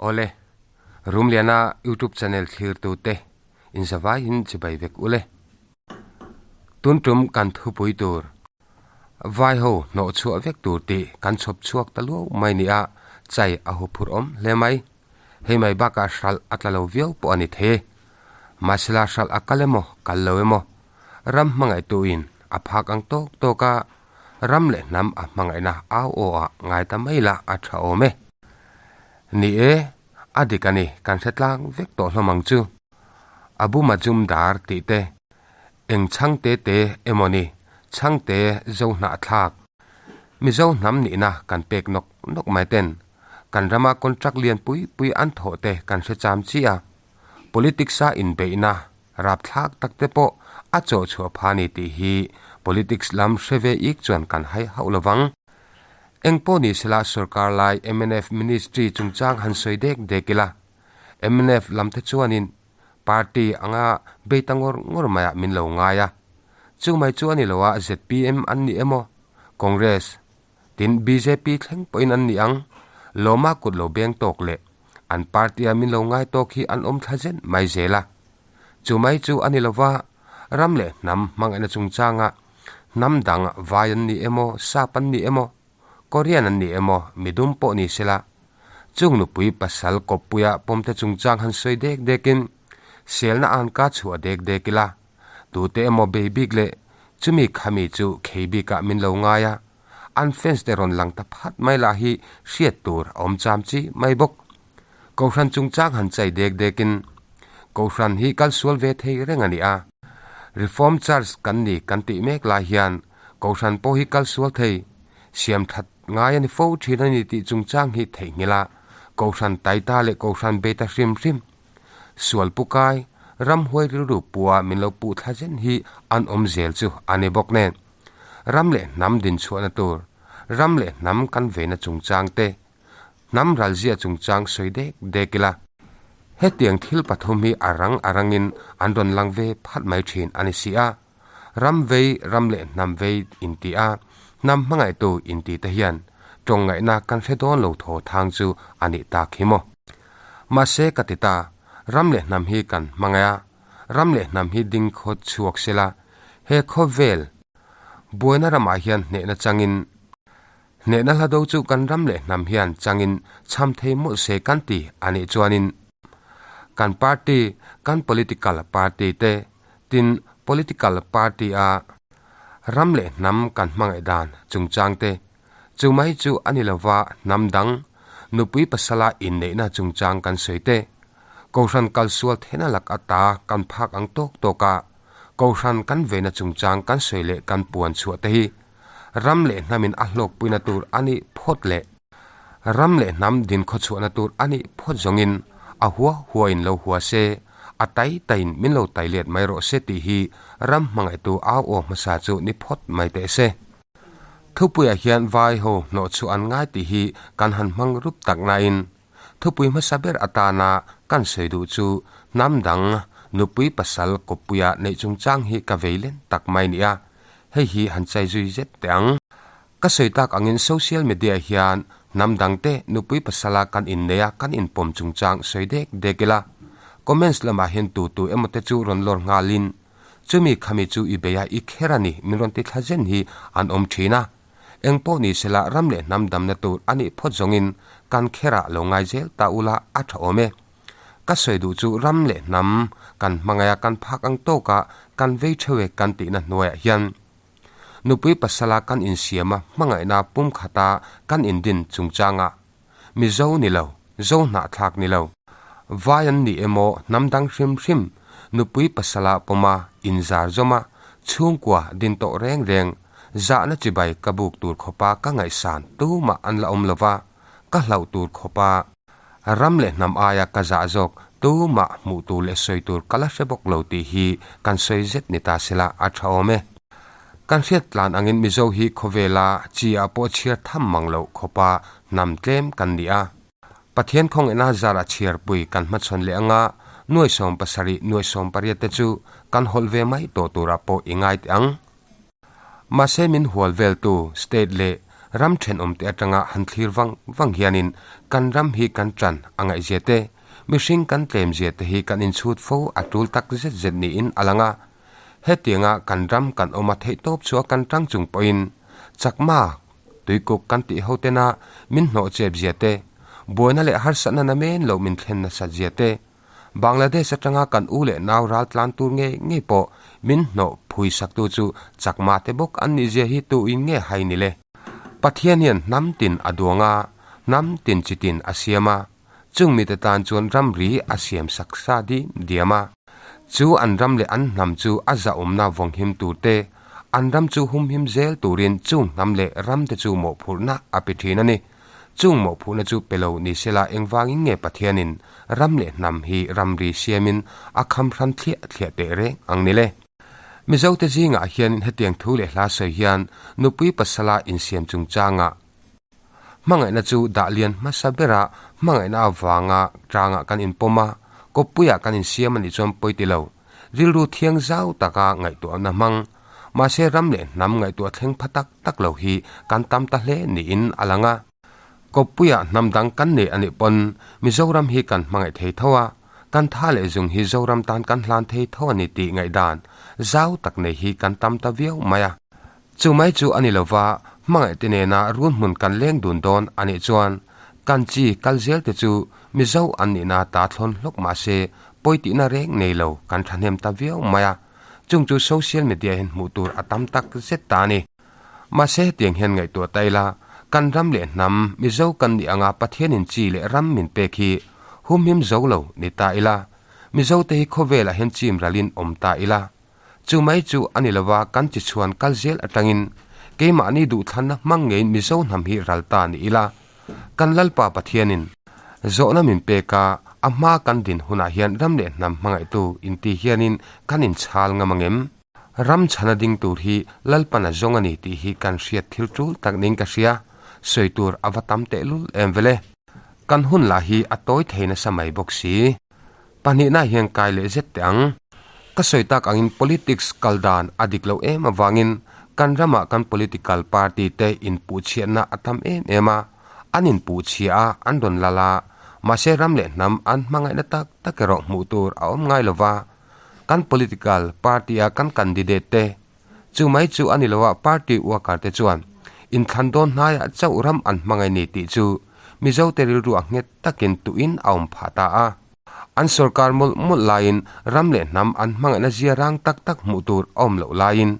Awle, Rumliana YouTube channel thlirtute inzavaiin chibai vek ule. Tun tum kan thupui tur, vai ho hnawh chhuah vek tur tih kan chhawp chhuak ta luau mai nia chai a hu phur awm hle mai. Hei mai bakah hralh a tla lo viau pawh a ni thei. Mahsela hralh a kal emaw kal lo emaw, ram hmangaihtuin a phak ang tawk tawk a, ram leh hnam a hmangaihna au aw ah ngai ta mai la a tha awm e. Ni e, a dik a ni, kan hre tlang vek tawh hlawm ang chu. Abu Majumdar tih te, eng chhang te te emaw ni, chhang te zo hnah thlak, Mizo hnam nihna kan pek nawk nawk mai ten, kan rama contract lian pui pui an thawh te kan hre cham chi a, politics a inbeihna rapthlak tak te pawh a chawh chhuah pha ni tih hi politics lam hre ve ik chuan kan hai hauh lo vang. Eng pawh ni sela sorkar lai mnf ministry chungchang han sawi dek dek ila, mnf lam te chuanin party anga bei ta ngawr ngawr maiah min lo ngai a. Chu mai chu a ni lo a, zpm an ni emaw, Congress, Tin, bjp thleng pawhin an ni ang, Lawma kut lo beng tawk leh an party-a min lo ngai tawk hi an awm thla zen mai zel a. Chu mai chu a ni lova, ram leh hnam hmangaihna chungchanga hnam dang vai an ni emaw, sap an ni emaw, Korean an ni emaw, midum pawh ni sela, chung nupui pasal kawppuia pawmte chungchang han sawi dek dekin selna an ka chhuah dek dek ila, Tute emaw bei bik leh chumi khami chu khei bikah min lo ngai a, an fans te rawn lang ta phat mai lah hi hriat tur a awm cham chi mai bawk. Kohhran chungchang han chai dek dekin Kohhran hi kal sual ve thei reng a ni a, Reform Church kan ni kan tih mek lai hian Kohhran pawh hi kal sual thei, siam that ngai a ni fo thin a ni tih chungchang hi theihnghilh a, Kohhran taita leh Kohhran bei ta hrim hrim Sual pu kai, ramhuai rilru pua min lo puh thla zen hi an awm zel chu a ni bawk nen. Ram leh hnam din chhuahna tur, ram leh hnam kan veina chungchang te, hnam ralzia chungchang sawi dek dek ila. Hetiang thil pathum hi a rang a rangin an rawn lang ve phat mai thin a ni si a. Ram vei, ram leh hnam vei inti a, hnam hmangaihtu inti te hian tawng ngaihna kan hre dawn lo thaw thang chu a nih tak hi maw. Mahse ka ti ta, ram leh hnam hi kan hmangaih a, ram leh hnam hi ding khaw chhuak sela, he khawvel buaina ramah hian hnehna changin, hnehna hla do chu kan ram leh hnam hian changin cham thei mawlh se kan ti a nih chuanin kan party, kan political party te, tin political party a ram leh hnam kan hmangaih dan chungchang te, Chu mai chu a ni lova hnam dang, nupui pasala inneihna chungchang kan sawi te, Kohhran kalsual thena lak ata kan phak ang tawk tawk a, Kohhran kan veina chungchang kan sawi leh kan puan chhuah te hi ram leh hnamin a hlawkpuina tur a nih phawt leh ram leh hnam dinkhawchhuahna tur a nih phawt zawngin a hua huain lo hua se, a tai taiin min lo tai let mai rawh se tih hi ram hmangaihtu au aw hmasa chu ni phawt mai teh se. Thupuiah hian vai ho hnawh chu an ngai tih hi kan han hmang rup tak nain thupui hmasa ber atana kan sawi duh chu hnam dang nupui pasal kawppuia neih chungchang hi ka vei len tak mai nia, hei hi han chai zui zet teh ang. Ka sawi tak angin social media hian hnam dangte nupui pasala kan inneia kan inpawm chungchang sawi dek dek ila, comments lamah hian tu tu emaw te chu rawn lawr nghalin Chumi khami chu i bei a, i kher a ni, min rawn ti thla zen hi an awm thin a. Eng pawh ni sela ram leh hnam damna tur a nih phawt zawngin kan kherah lo ngai zel ta ula a tha awm e. Ka sawi duh chu ram leh hnam kan hmangaih a kan phak ang tawka kan vei theuh e kan tihna hnuaiah hian nupui pasala kan insiam a hmangaihna pumkhata kan indin chungchangah Mizo ni lo, Zo hnahthlak ni lo. Vai an ni emaw hnam dang hrim hrim, nupui pasala pawma inzar zawma chhungkua din tawh reng reng, zahna chibai ka buk tur khawpa ka ngaihsan tumah an la awm lova, ka hlauh tur khawpa ram leh hnam aia ka zah zawk tumah hmuh tur leh sawi tur ka la hre bawk lo tih hi kan sawi zet ni ta sela a tha awm e. Kan hriat tlan angin Mizo hi khawvela chi ah pawh chhiar tham mang loh khawpa hnam tlem kan ni a. Pathian khawngaihna zarah chhiarpui kan hmachhawn leh anga nuai 70 nuai 80 te chu kan hawlh ve mai tawh turah pawh i ngai teh ang. Mahse min hual veltu state leh Ram thenawmte atanga han thlir vang vang hianin kan ram hi kan tan a ngaihzia te, mihring kan tlemzia te hi kan inchhut fo a tul tak zet zet niin a lang a. Hetianga kan ram kan awm a theihtawp chhuah kan tang chung pawhin Chakma tuikuk kan tih ho tena min hnawh chep zia te, buaina leh harsatna namen lo min thlen nasat zia te, Bangladesh atanga kan u leh nau ral tlan tur ngei ngei pawh min hnawh phui saktu chu Chakma te bawk an nih zia hi tu in nge hai ni le? Pathian hian hnam tin a duang a, hnam tin chi tin a siam a, chung mite tan chuan ramri a siam sak sa dim diam a. Chu an ram leh an hnam chu a zahawmna vawnghim tur te, an ram chu humhim zel turin chung hnam leh ram te chu mawhphurhna a pe thin a ni. Chung mawhphurhna chu pe lo ni sela engvangin nge Pathianin ram leh hnam hi ramri siamin a kham hran thliah thliah teh reng ang ni le? Mizote zingah hian hetiang thu leh hla sawi hian nupui pasala insiam chungchangah hmangaihna chu dah lian hmasa bera hmangaihna avanga tangah kan inpawm a, kawppuiah kan insiam a nih chuan pawi ti lo. Rilru thiang zau taka ngaihtuahna hmang, mahse ram leh hnam ngaihtuah thleng pha tak tak lo hi kan tam ta hle niin a lang a. Kawppuiah hnam dang kan nei a nih pawn Mizoram hi kan hmangaih thei tho a, kan tha leh zung hi Zoram tan kan hlan thei tho a ni tih ngaihdan zau tak nei hi kan tam ta viau mai a. Chu mai chu a ni lova, hmangaihte nena runhmun kan leng dun dawn a nih chuan kan chi kal zel te chu Mizo an nihna ta thlawn hlawk mah se pawi tihna reng nei lo kan thahnem ta viau mai a, chung chu social media hian hmuh tur a tam tak zet ta a ni. Mahse hetiang hian ngaihtuah ta ila, kan ram leh hnam Mizo kan nih anga Pathianin chi leh ram min pek hi humhim zo lo ni ta ila, Mizote hi khawvelah hian chim ralin awm ta ila, Chu mai chu a ni lova kan chi chhuan kal zel atangin keimahni duhthlanna hmang ngeiin Mizo hnam hi ral ta ni ila, kan Lalpa Pathianin zawhna min pek a, a hma kan din hunah hian ram leh hnam hmangaihtu inti hianin kan inchhal ngam angem? Ram chhana ding tur hi Lalpan a zawng a ni tih hi kan hriat thil tul tak niin ka hria, sawi tur a va tam tehlul em vele. Kan hun lah hi a tawi thei nasa mai bawk si. Pahnihna hian kai leh zet teh ang. Ka sawi tak angin politics kal dan a dik lo em avangin kan ramah kan political party te inpuhchhiatna a tam em em a, an inpuhchhia a, an rawn lal a, mahse ram leh hnam an hmangaihna tak tak erawh hmuh tur a awm ngai lova, kan political party a kan candidate te chu mai chu a ni lo a, party worker te chuan inthlan dawn hnaiah chauh ram an hmangaih ni tih chu Mizote rilruah nghet takin tuin a awm phah ta a. An sorkar mawlh mawlh laiin ram leh hnam an hmangaihna zia rang tak tak hmuh tur a awm loh laiin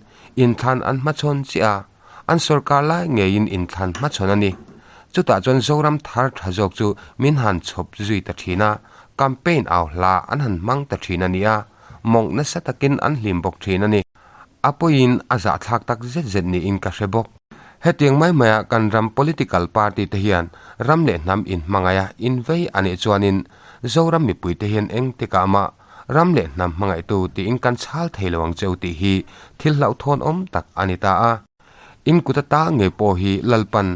inthlan an hmachhawn chiah a, an sorkar lai ngeiin inthlan hmachhawn a ni. Chutah chuan Zoram thar tha zawk chu min han chhawp zui ta thin a, campaign au hla an han hmang ta thin a ni a, mawngh nasa takin an hlim bawk thin a ni. A pawiin a zahthlak tak zet zet niin ka hre bawk. Hetiang mai maia kan ram political party te hian ram leh hnam inhmangaih a invei a nih chuanin Zoram mipui te hian eng tikah mah ram leh hnam hmangaihtu tiin kan chhal thei lo ang cheu tih hi thil hlauhthawn awm tak a ni ta a. In kut ata ngei pawh hi Lalpan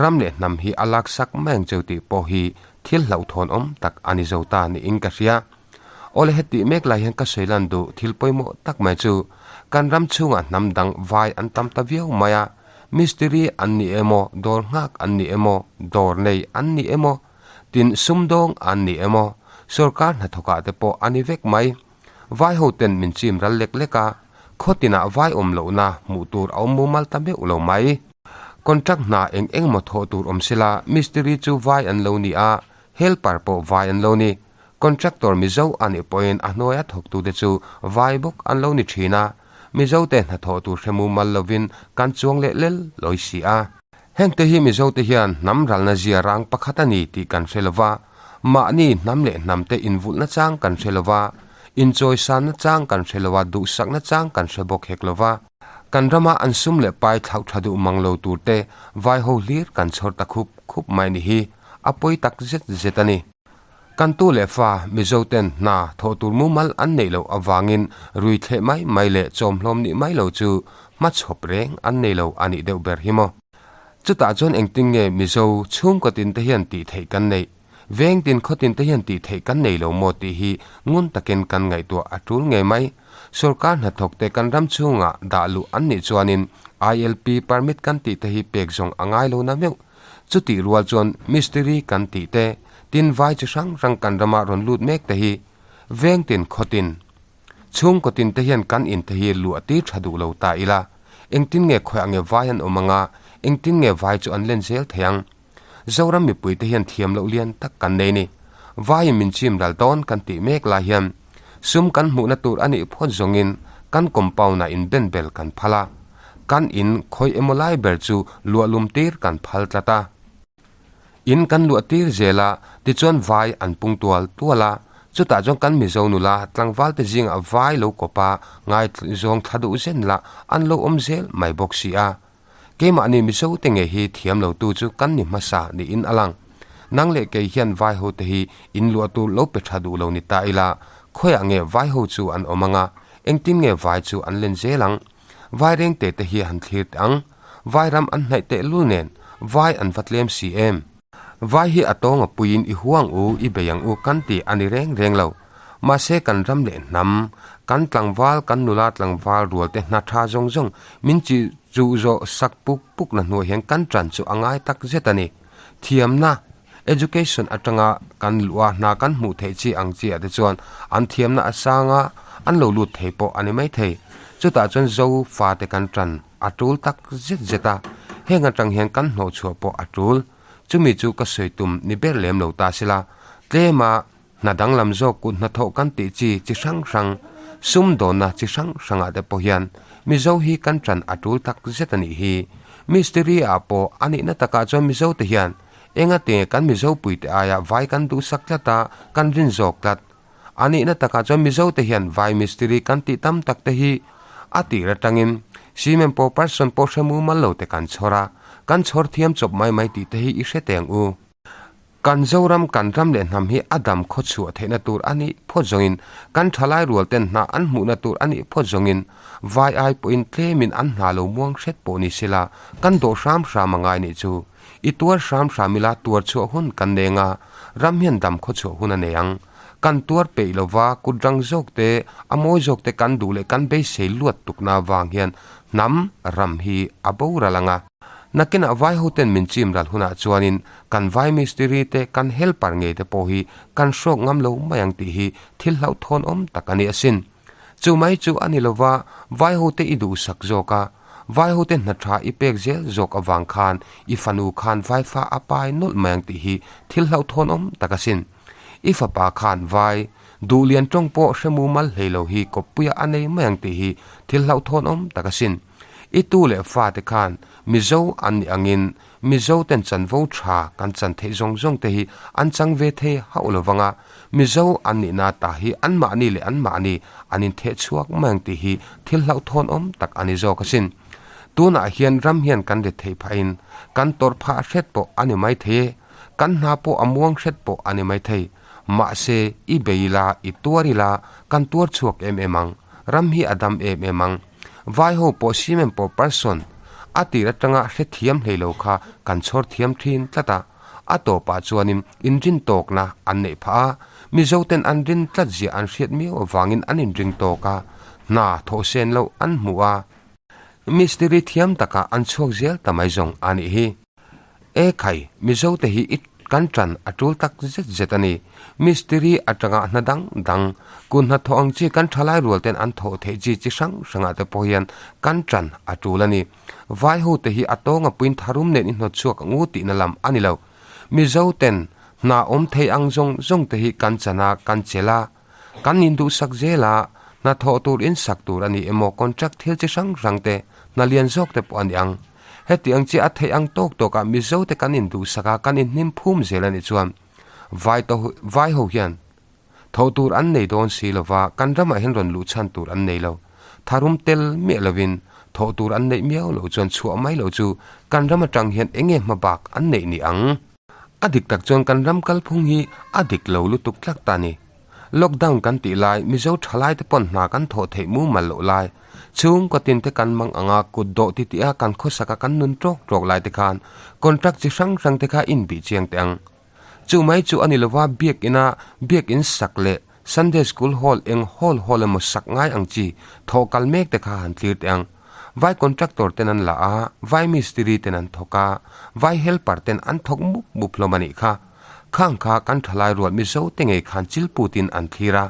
ram leh hnam hi a laksak mai ang cheu tih pawh hi thil hlauhthawn awm tak a ni zo ta niin ka hria. Awle hetih mek lai hian ka sawi lan duh thil pawimawh tak mai chu kan ram chhungah hnam dang vai an tam ta viau mai a, mistiri an ni emaw, dawr nghak an ni emaw, dawr nei an ni emaw, tin sumdawng an ni emaw, sorkar hnathawkah te pawh a ni vek mai. Vai ho ten min chim ral lek lek a, khaw tinah vai awm lohna hmuh tur a awm mumal ta meuh lo mai. Contract hna eng eng maw thawh tur awm sela mistiri chu vai an lo ni a, helper pawh vai an lo ni. Contractor Mizo a nih pawhin a hnuaia thawktute chu vai bawk an lo ni thin a, Mizote hnathawh tur hre mumal lovin kan chuang leh lel lawi si a. Hengte hi Mizote hian hnam ralna zia rang pakhat a ni tih kan hre lova, mahni hnam leh hnamte invulhna chang kan hre lova, inchawisanna chang kan hre lova, duhsakna chang kan hre bawk hek lova, kan rama an sum leh pai thlauh tha duh mang lo turte vai ho hlir kan chhawr ta khup khup mai ni hi a pawi tak zet zet a ni. Kan tu leh fa Mizo ten hna thawh tur mumal an neih loh avangin rui thleh mai mai leh chawmhlawm nih mai lo chu hmachhawp reng an nei lo a nih deuh ber hi maw. Chutah chuan engtin nge Mizo chhungkaw tin te hian tih theih kan neih, veng tin khaw tin te hian tih theih kan nei lo maw tih hi ngun takin kan ngaihtuah a tul ngei mai. Sorkar hnathawk te kan ram chhungah dah luh an nih chuanin ILP permit kan tih te hi pek zawng a ngai lo na meuh. Chutih rual chuan mistiri kan tih te, tin vai chi hrang hrang kan rama rawn lut mek te hi veng tin khaw tin, chhungkaw tin te hian kan in te hi luah tir tha duh lo ta ila. Engtin nge khawiah nge vai an awm anga, engtin nge vai chu an len zel thei ang? Zoram mipui te hian thiam loh lian tak kan nei ni. Vaiin min chim ral dawn kan tih mek lai hian sum kan hmuhna tur a nih phawt zawngin kan compound ah in ben bel kan phal a, kan in khawi emaw lai ber chu luah lum tir kan phal tlat a. In kan luah tir zel a, tichuan vai an pung tual tual a, chutah chuan kan Mizo nula tlangval te zingah vai lo kawp a ngaizawng thla duh zen lah an lo awm zel mai bawk si a. Keimahni Mizo te nge hi thiam lo tu chu kan ni hmasa niin a lang. Nang leh kei hian vai ho te hi in luah tur lo pe tha duh lo ni ta ila, khawiah nge vai ho chu an awm anga, engtin nge vai chu an len zel ang? Vai reng te te hi han thlir teh ang. Vai ram an hnaih teh lul nen, vai an va tlem si em? Vai hi a tawng a puiin i huang u, i bei ang u kan ti a ni reng reng lo. Mahse kan ram leh hnam, kan tlangval, kan nula tlangval rual te hna tha zawng zawng min chi chuh zawh sak puk puk na hnuah hian kan tan chu a ngai tak zet a ni. Thiamna, education, atanga kan luh a hna kan hmuh theih chi ang chi ah te chuan an thiamna a sang a, an lo lut thei pawh a ni maithei. Chutah chuan Zo fate kan tan a tul tak zet zet a, heng atang hian kan hnawhchhuah pawh a tul. Chumi chu ka sawi tum ni ber lem lo ta sela, tlema hna danglam zawk kut hnathawh kan tih chi chi hrang hrang, sumdawnna chi hrang hrangah te pawh hian Mizo hi kan tan a tul tak zet a nih hi. Mistiri ah pawh a nihna takah chuan Mizo te hian engate kan Mizo puite aia vai kan duhsak tlat a, kan rin zawk tlat. A nihna takah chuan Mizo te hian vai mistiri kan tih tam tak te hi a tir atangin cement pawh person pawh hre mumal lo te kan chhawr a, kan chhawr thiam chawp mai mai tih te hi i hre teng u. Kan Zoram kan ram leh hnam hi a dam khaw chhuah theihna tur a nih phawt zawngin kan thalai rual ten hna an hmuhna tur a nih phawt zawngin vai ai pawhin tlemin an hna lo muang hret pawh ni sela kan dawh hram hram a ngai nih chu. I tuar hram hram ila tuar chhuah hun kan neng a, ram hian dam khaw chhuah hun a nei ang. Kan tuar peih lova kut rang zawk te, a mawi zawk te kan duh leh kan beisei luat tukna avang hian hnam ram hi a boral ang a. Nakinah vai hoten min chim ral hunah chuanin kan vai mistiri te, kan helper ngei te pawh hi kan hrawk ngam lo mai ang tih hi thil hlauhthawn awm tak a ni asin. Chu mai chu a ni lova vai hote i duhsak zawk a, Vai hote hna tha i pek zel zawk avang khan i fanu khan vaifa a pai nawlh mai ang tih hi thil hlauhthawn awm tak asin. I fapa khan vai duhlian tawng pawh hre mumal hlei lo hi kawppuia a nei mai ang tih hi thil hlauhthawn awm tak asin. I tu leh fate khan Mizo an nih angin Mizo ten chanvo tha kan chan theih zawng zawng te hi an chang ve thei hauh lo vang a, Mizo an nihna ta hi anmahni leh anmahni an intheh chhuak mai ang tih hi thil hlauhthawn awm tak a ni zawk asin. Tunah hian ram hian kan ri theih phahin kan tawrh phah hret pawh a ni mai thei e, kan hna pawh a muang hret pawh a ni mai thei. Mahse, i bei ila, i tuar ila, kan tuar chhuak em em ang. Ram hi a dam em em ang. Vai ho pawh cement pawh person a tir atanga hrethiam hlei lo kha kan chhawr thiam thin tlat a, a tawpah chuanin inrin tawkna an neih phah a, Mizo ten an rin tlat ziah an hriat miau avangin an inring tawk a, hna thawh sen loh an hmu a, mistiri thiam takah an chhuak zel ta mai zawng a nih hi. E khai, Mizo te hi i kan tan a tul tak zet zet a ni. Mistiri atanga hna dang dang, kun hna thawh ang chi kan thalai rual ten an thawh theih chi chi hrang hrangah te pawh hian kan tan a tul a ni. Vai ho te hi a tawnga puin tharum nen i hnawt chhuak ang u tihna lam a ni lo. Mizo ten hna awm thei ang zawng zawng te hi kan chan a, kan chelh a, kan induhsak zel a, hna thawh tur in sak tur a ni emaw contract thil chi hrang hrang te, hna lian zawk te pawh a ni ang. Heti ang chiah a theih ang tawk tawkah Mizo te kan induhsak a, kan inhnim phum zel a nih chuan vai to vai ho hian tho tur an nei dawn si lova, kan ramah hian rawn luh chhan tur an nei lo. Tharum tel miah lovin thawh tur an neih miau loh chuan chhuah mai loh chu kan ram atang hian eng nge hma bak an neih ni ang? A dik tak chuan kan ram kalphung hi a dik lo lutuk tlak ta ni. Lockdown kan tih lai, Mizo thalai te pawn hna kan thawh theih mumal loh lai, chhungkaw tin te kan mang anga kut dawh ti tih a kan khawsak a kan nun tawk tawk lai te khan contract chi hrang hrang te kha inbih chiang teh ang. Chu mai chu a ni lova biakina biakin sak leh Sunday School Hall eng hall hall emaw sak ngai ang chi thawh kal mek te kha han thlir teh ang. Vai contractor ten an la a, vai mistiri ten an thawk a, vai helper ten an thawk mup mup hlawm a nih kha. Khang kha kan thalai rual Mizo te ngei khan chilputin an thlir a.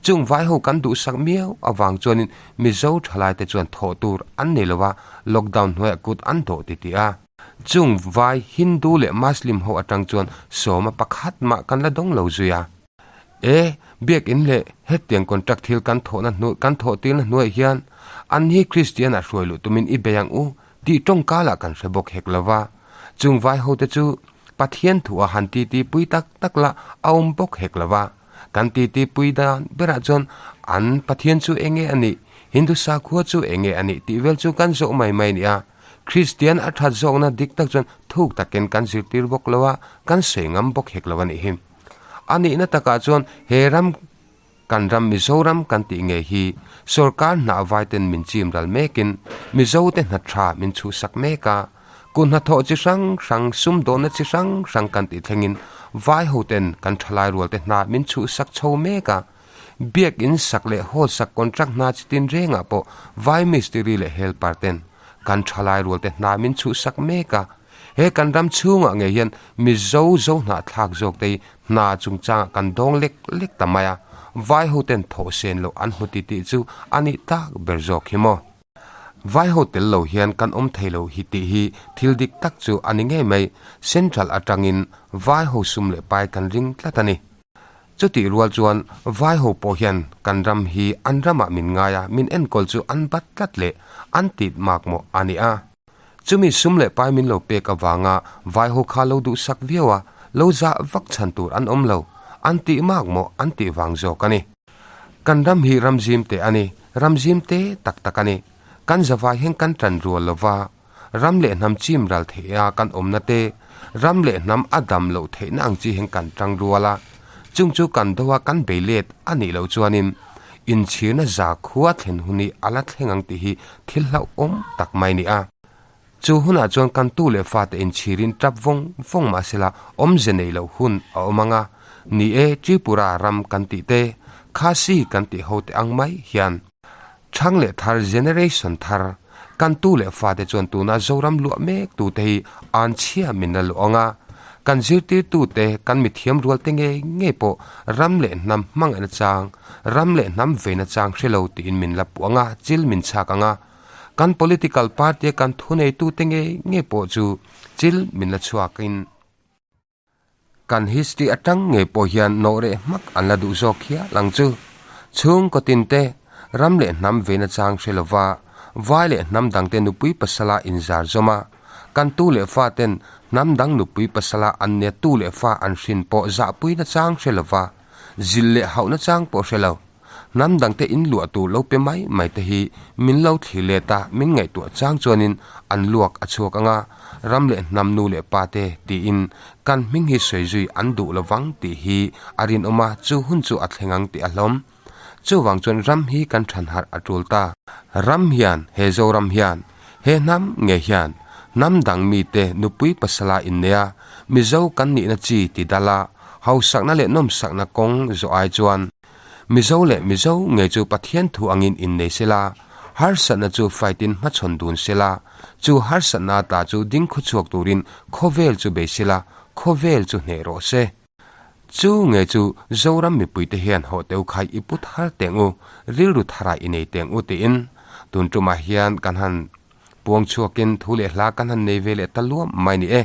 Chung vai ho kan duhsak miau avang chuanin Mizo thalai te chuan thawh tur an nei lo a, lockdown hnuaiah kut an dawh titih a. Chung vai Hindu leh Muslim ho atang chuan sawma pakhat mah kan la dawng lo zui a. E, biakinn leh hetiang contract thil kan thawhna hnu kan thawh tirna hnuaiah hian an hi Kristian ah hruai luh tumin i bei ang u tih tawngka lah kan hre bawk hek lo va. Chung vai hote chu Pathian thu a han titi pui tak tak lah a awm bawk hek lo va. Kan titi pui dan berah chuan an Pathian chu enge a nih, Hindu sakhua chu enge a nih tih vel chu kan zawh mai mai a ni a. Kristian a that zawkna dik tak chuan thuk takin kan zirtir bawk lo a, kan sawi ngam bawk hek lo a nih hi. A nihna takah chuan he ram kan ram Mizoram kan tih ngei hi sorkar hnah vaiten min chim ral mekin Mizote hna tha min chhuhsak mek a, kut hnathawh chi hrang hrang sumdawnna chi hrang hrang kan tih thlengin vai hoten kan thalai rualte hna min chhuhsak chho mek a, biakin sak leh hall sak contract hna chi tin rengah pawh vai mistiri leh helper ten kan thalai rualte hna min chhuhsak mek a. He kan ram chhungah ngei hian Mizo zo hnahthlak zawk te hi hna chungchangah kan dawng lek lek ta mai a, vai ho ten thawh sen loh an hmu ti tih chu a nih tak ber zawk hi maw? Vai ho tel lo hian kan awm thei lo hi tih hi thil dik tak chu a ni ngei mai, Central atangin vai ho sum leh pai kan ring tlat a ni. Chutih rual chuan vai ho pawh hian kan ram hi an ramah min ngai a, min enkawl chu an bat tlat leh an tit makmawh a ni a. Chumi sum leh pai min lo pek avanga vai ho kha lo duhsak viau a, lo zah vak chhan tur an awm lo, an tih mak maw an tih vang zawk a ni. Kan ram hi ram zim teh a ni, ram zim te tak tak a ni. Kan zavai hian kan tan rual lo va, ram leh hnam chim ral theih a kan awmna te, ram leh hnam a dam loh theihna ang chi hian kan tang rual a, chung chu kan do a kan bei let a nih loh chuanin inchhirna zakhua thlen hun hi a la thleng ang tih hi thil hlauhawm tak mai a ni a. Chu hunah chuan kan tu leh fate inchhirin tap vawng vawng mah sela awmze neih loh hun a awm ang a, ni e Tripura ram kan tih te, Khasi kan tih ho te ang mai hian Chhang leh thar generation thar kan tu leh fate chuan tuna Zoram luah mek tute hi an chhia min la luah ang a, kan zirtirtute kan mithiam rual te ngei ngei pawh ram leh hnam hmangaihna chang, ram leh hnam veina chang hre lo tiin min la puh ang a, chil min chhak ang a, kan political party a kan thuneitute ngei ngei pawh chu chil min la chhuakin. Kan history atang ngei pawh hian nawh reh hmak an la duh zawk hial ang chu. Chhungkaw tinte, ram leh hnam veina chang hre lova, vai leh hnam dangte nupui pasala inzar zawm a, kan tu leh fa ten hnam dang nupui pasala an nia tu leh fa an hrin pawh zahpuina chang hre lova, zilh leh hauhna chang pawh hre lo. Hnam dangte in luah tur lo pe mai mai te hi min lo thlir let a, min ngaihtuah chang chuanin an luak a chhuak ang a, ram leh hnam nu leh pa te tiin kan hming hi sawi zui an duh lo vang tih hi a rinawm a, chu hun chu a thleng ang tih a hlawm. Chuvang chuan ram hi kan than harh a tul ta. Ram hian, he Zoram hian, he hnam nge hian hnam dang mite nupui pasala innei a, Mizo kan nihna chi ti dal a, hausakna leh nawmsakna kawng zawh ai chuan, Mizo leh Mizo ngei chu Pathian thu angin innei sela, harsatna chu fightin hmachhawn dun sela, chu harsatna ta chu ding khawchhuak turin khawvel chu bei sela, khawvel chu hneh rawh se. Chu ngei chu Zoram mipuite hian hawh teu khai i pu thar teng u, rilru tharah i nei teng u tiin tun tumah hian kan han Puang chhuakin thu leh hla kan han nei ve leh ta luam mai ni e.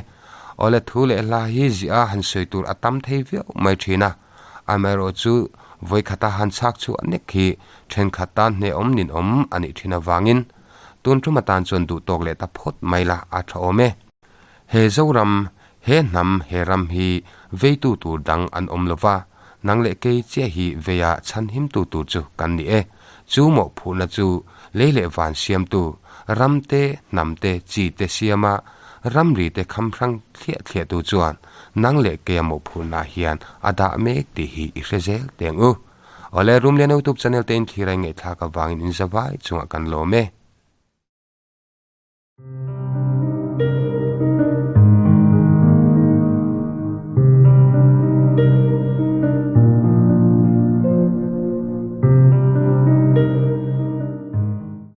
Awle thu leh hla hi ziah a han sawi tur a tam thei viau mai thin a. Amaherawh chu vawikhata han chhak chhuah nek hi thenkhat tan hnehawm ninawm a nih thin avangin tun tum atan chuan duhtawk leh ta phawt mai la a tha awm e. He Zoram, he hnam, he ram hi veitu tur dang an awm lova, nang leh kei chiah hi veia chhanhimtu tur chu kan ni e. Chu mawhphurhna chu lei leh van siamtu, ram te, hnam te, chi te siama ramri te kham hrang thliah thliahtu chuan nang leh keia mawhphurhnaah hian a dah mek tih hi i hre zel teng u. Awle, Rumlian Youtube channel te in thlir a i ngaihthlak avangin in zavai chungah kan lawm e.